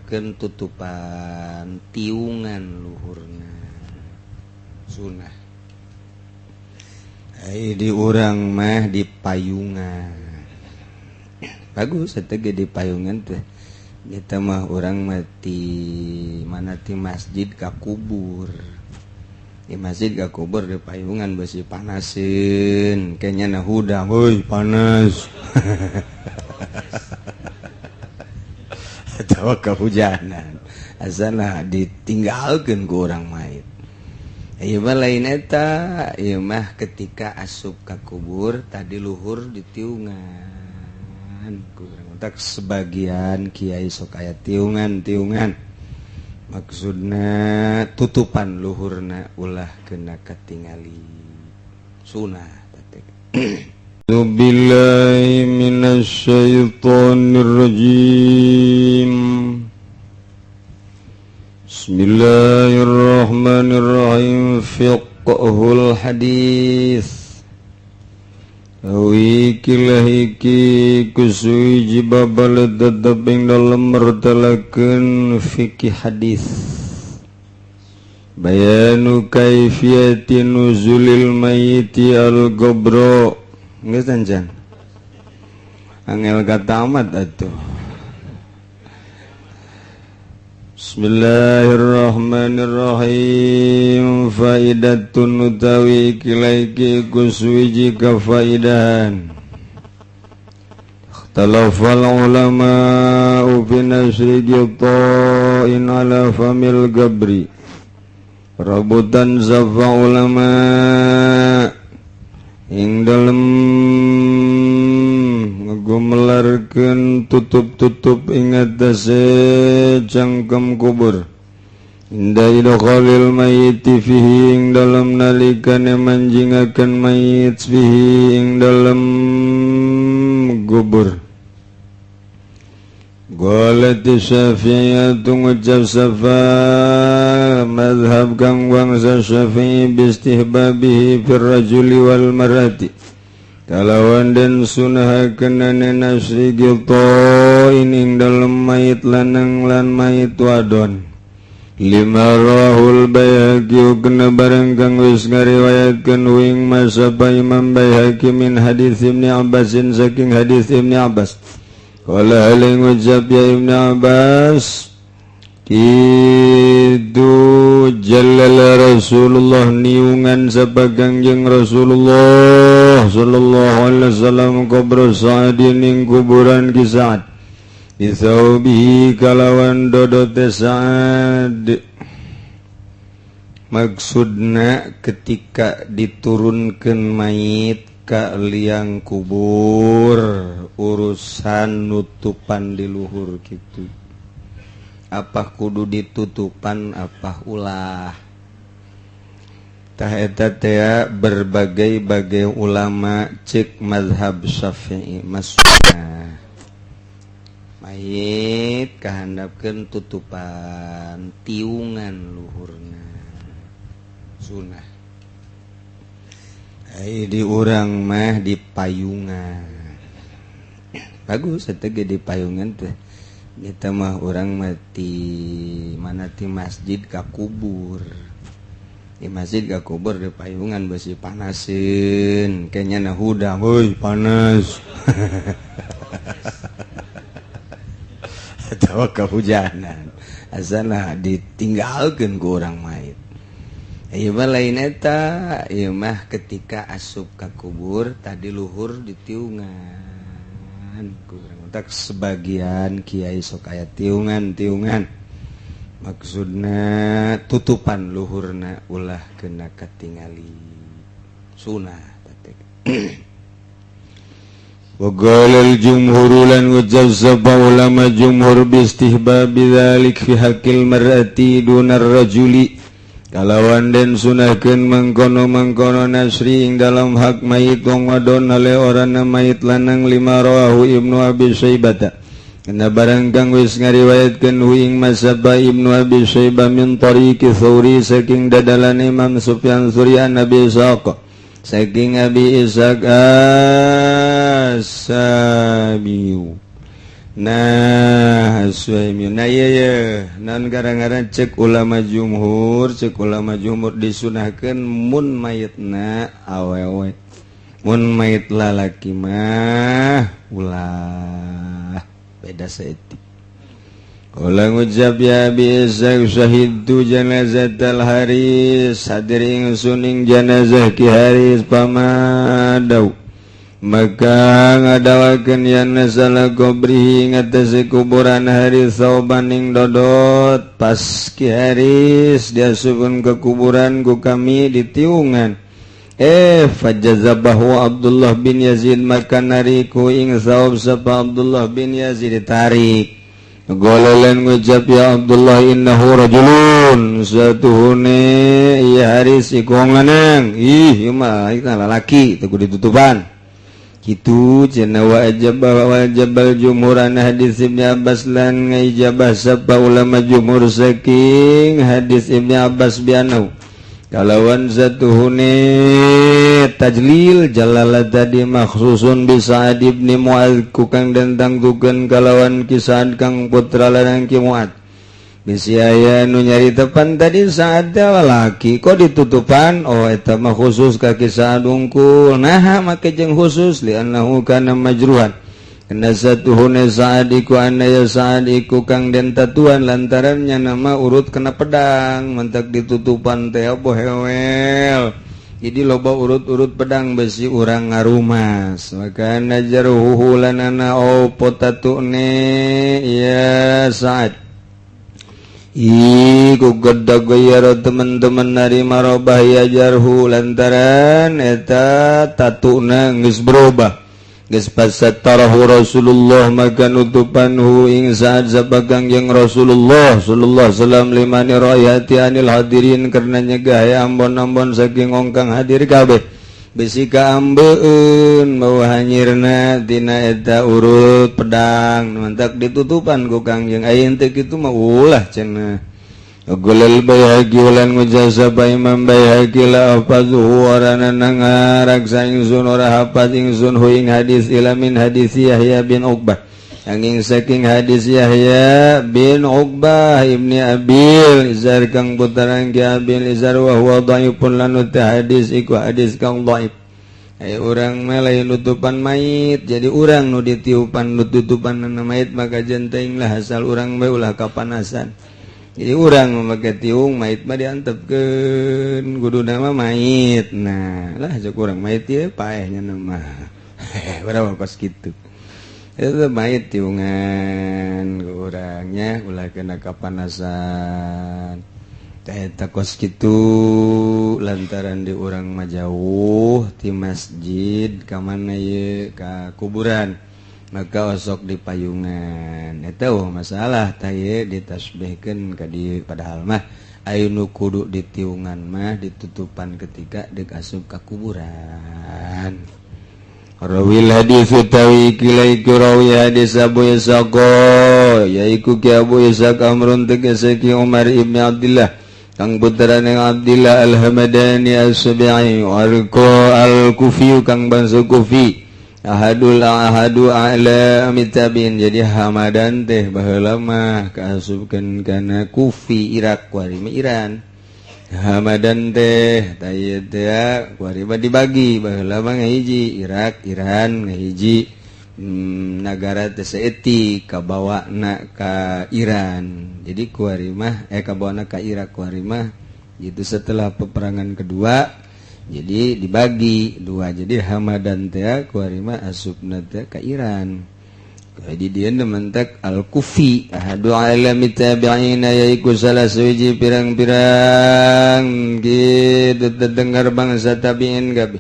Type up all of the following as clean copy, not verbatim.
kahandapkeun tutupan tiungan luhurna sunah. Ai di urang mah di payungan, bagus eta ge di payungan teh. Kita mah urang mati mana ti masjid ka kubur, di masjid ka kubur di payungan, besi panasin kayaknya. Nah, hudang, woi, panas atau kehujanan, asana ditinggalkan ku orang mayit. Ieu mah lain eta, ieu mah ketika asup ka kubur tadi luhur ditiungan ku urang. Tak sebagian kiai sok aya tiungan-tiungan, maksudna tutupan luhurna ulah kena katingali, sunah. Billahi minasyaitonir rajim. Bismillahirrahmanirrahim. Fiqhul hadis. Wikilah iki kusuiji babal tetep ing dalem mertelakeun fikih hadis. Bayanu kaifiyati nuzulil mayyiti al gobro. Geus ancan. Angel katamat atuh. Bismillahirrahmanirrahim. Faidatun utawi iki kusuwiji kafaidahan. Ikhtalafal ulama fi nasri ghita'in ala famil gabri. Rabutan sapa ulama ing dalem gumelarkeun tutup-tutup ing atase cangkem kubur. Inda idkhalil mayyiti fihi ing dalem nalikane manjingakeun mayit fihi ing dalem kubur. Qalat Syafi'iyatu, ngucap sapa madhab kang bangsa Syafi'i, bistihbabihi fir rajuli wal mar'ati, kalawan den sunahakeun nasri ghita'in ing dalem mayit lanang lan mayit wadon. Lima rawahul Baihaqi, kena barang kang wis ngariwayatkeun ing ma sapa Imam Baihaqi, min hadis Ibnu Abbasin, saking hadis Ibnu Abbas. Qala, hale ngucap ya Ibnu Abbas itu, jalala Rasulullah, niungan sapa Kangjeng Rasulullah sallallahu alaihi wasallam, qabra Sa'din ing kuburan Ki Sa'ad, bitsaubihi kalawan dodote Sa'ad. Maksudna ketika diturunkan mayit ka liang kubur, urusan nutupan di luhur gitu, apa kudu ditutupan apa ulah. Tah, eta teh berbagai-bagai ulama. Cek mazhab Syafi'i masukna mayit kahandapkeun tutupan tiungan luhurna sunah. Ai di urang mah di payungan, bagus eta ge di payungan teh. Kita mah urang mati mana ti masjid ka kubur, di masjid ka kubur di payungan, besi panasin kayaknya. Nah, hudang, woi, panas atau kehujanan, asana ditinggalkan ku orang mayit. Ieu mah lain eta, ieu mah ketika asup ka kubur tadi luhur ditiungan ku urang. Tak sebagian kiai sok aya tiungan-tiungan, maksudna tutupan luhurna ulah kena katingali, sunah. Wa qala al-jumhur, lan ngucap sapa ulama jumhur, bistihbabi dzalik fi haqqil mar'ati dunar rajuli, kalawan den sunahkeun mangkono-mangkono nasri ing dalam hak mayit wong wadon ale orana mayit lanang. Lima rawahu Ibnu Abi Syaibah, kana barang kang wis ngariwayatkeun hu ing ma sapa Ibnu Abi Syaibah, min tariqi Tsauri, saking dadalan Imam Sufyan Tsuri, an Abi Ishaq, saking Abi Ishaq As-Sabiu. Nah, Suhaimi. Nah, iya ya, non gara-gara cek ulama jumhur disunahkan mun mayitna awewe, mun mayit lalaki mah ulah, beda saeutik. Ulah ngucap ya bisa syahidtu janazatal Haris, hadir ingsun ing janazah Ki Haris, pamadau maka ngadawakeun yan nasalah qabrihi ngatasi kuburan Haris sauban ing dodot. Pas Ki Haris diasupkeun ke kuburan ku kami ditiungan, fajazabahu Abdullah bin Yazid, maka nariku ing saub sapa Abdullah bin Yazid, ditarik. Golelen ngucap ya Abdullah, innahu rajulun, satuhune iya Haris iku wong lanang, ih ieu mah ieu lalaki teu kudu ditutupan kitu cenah. Wa ajaba wa jabal jumhur an hadis Ibnu Abbas, lan ngaijabah sapa ulama jumhur saking hadis Ibnu Abbas bianau kalawan satuhune tajlil jalala tadi makhsusun bi Sa'ad ibni Mu'adz, ku kang den tangtukeun kalawan Ki Sa'ad kang putra lanang Ki Mu'adz. Bisi aya nu nyarita, pan tadi Sa'ad teh lalaki kok ditutupan? Oh, eta mah khusus ka Ki Sa'ad unggul. Nah, make jeung khusus li'annahu kana majruhan. Kena satuhune Sa'ad iku anaya Sa'ad iku kang den tatuan lantarannya nama urut kena pedang, mentak ditutupan teh hewel. Jadi loba urut-urut pedang, besi urang ngarumas. Maka najaruhu lanana opo tatune ya Sa'ad. Ih, ku gedag gayaro teman-teman narima robah ya jarhu lantaran eta tatuna geus berubah. Geus pasatarahu Rasulullah, maka nutupan hu ing Sa'ad sapa Kangjeng Rasulullah sallallahu alaihi wasallam limani rayati anil hadirin, karena nyegah ya ambon-ambon saking ongkang hadir kabeh, bisi kaambeun bawa hanyirna tina eta urut pedang, mantak ditutupan ku Kangjeng. Ayeuna teh kitu mah ulah cenah. Gulal Baihaqi lan ngucap Imam Baihaqi, la ahfazuhu warana nangaraksa ingsun, ora hafaz ingsun hu ing hadis ila min hadis Yahya bin Uqbah, angin saking hadis Yahya bin Uqbah ibni Abil Izar kang putaran ki Abil Izar, wa huwa dhaifun, lan hadis iku hadis kang dhaif. Ayo urang mah lain nutupan mayit, jadi urang nu ditiupan nu tutupan mayit, maka jenteng lah, asal urang bae ulah kapanasan. Jadi urang memakai tiung, mayit mah diantepkeun, kudu nama mayit. Nah lah, cek urang mayit ieu paehnya nama berapa kos kitu itu mayit tiungan ku urangnya, ulah kena kapanasan. Eta kos kitu lantaran di urang mah jauh ti masjid ka mana ye ka kuburan, maka osok di payungan eta. Oh, masalah tah ye ditasbihkeun ka dieu, padahal mah aya nu kudu ditiungan mah ditutupan ketika dek asup ka kuburan. Rawil hadis utawi kilai iku rawi hadis Abu Ishaq, yaiku Ki Abu Ishaq Amrun tegese Ki Umar ibni Abdullah kang putrane Abdullah Al-Hamadani As-Sabi'i Al-Kufi kang bangsa Kufi, ahadul ahadu a'la tabiin. Jadi Hamadan teh baheula mah kaasupkeun kana Kufi Irak, kuari mah Iran Hamadan teh. Tah teh kuari mah dibagi, baheula mah ngahiji Irak Iran, ngahiji nagara teh saeutik kabawana ka Iran. Jadi kuari mah kabawana ka Irak kuari mah gitu. Setelah peperangan kedua jadi dibagi dua, jadi Hamadan teh kuari mah asupna teh ka Iran. Jadi dia mentek Al-Kufi, ahadu alami tabi'ina, yaiku salah suci pirang-pirang gitu terdengar bangsa tabi'in kabeh.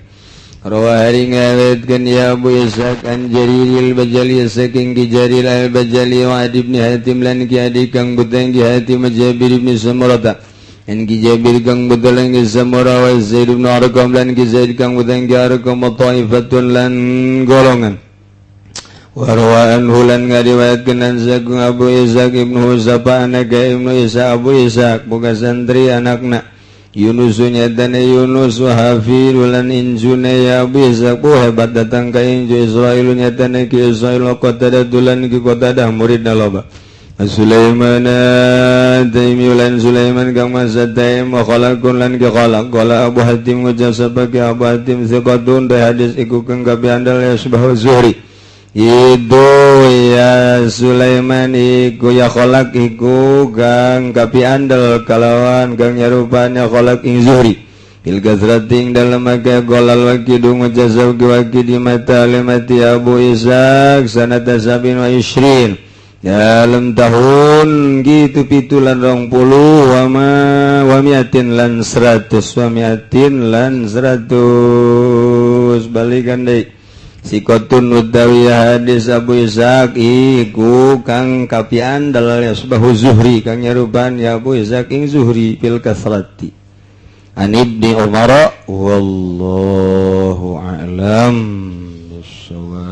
Rawa hari ngawetkeun ya Abu Ishaq an Jariril Bajali saking Ki Jarir al Bajali wa Adi bin Hatim lan Ki Adi kang buteng Ki Hatim, Jabir bin Samurah an Ki Jabir kang buteng Ki Samurah, wa Zaid bin Arqam lan Ki Zaid kang buteng Ki Arqam, wa taifatun lan golongan. Warwa anhu lan ngariwayatkeun an saking Abu Ishaq ibnu sapa anaka ibnu Isa Abu Ishaq boga santri anakna. Yunus nyatane Yunus wa hafid lan injune ya Abu Ishaq. Oh, hebat datang ka inju Israil nyatane ki Israil, Qatadah dulan ki Qatadah muridna loba. Sulaiman Taimi lan Sulaiman kang masa Taim, wa khalaqun lan ki khalaq. Qala Abu Hatim, ngucap sapa ki Abu Hatim, thiqatun da hadis iku kang kabeh andal ya subhu Zuhri. Itu ya Sulaiman iku ya khalaq iku kang kapi andal kalawan kang nyarupanya khalaq ing Zuhri. Fil kasrating dalam maka golal wakidu ngucap waki di mata limati Abu Ishaq sanata 27 dalam tahun gitu 27 wama wamiatin lan 100, wamiatin lan 100. Balikan deh, Sikotun utawi hadis Abu Ishaq iku kang kapi andal ya subahu Zuhri kang nyarupan ya Abu Ishaq ing Zuhri fil kasrati an Ibni Umar. Wallahu a'lam bissawab.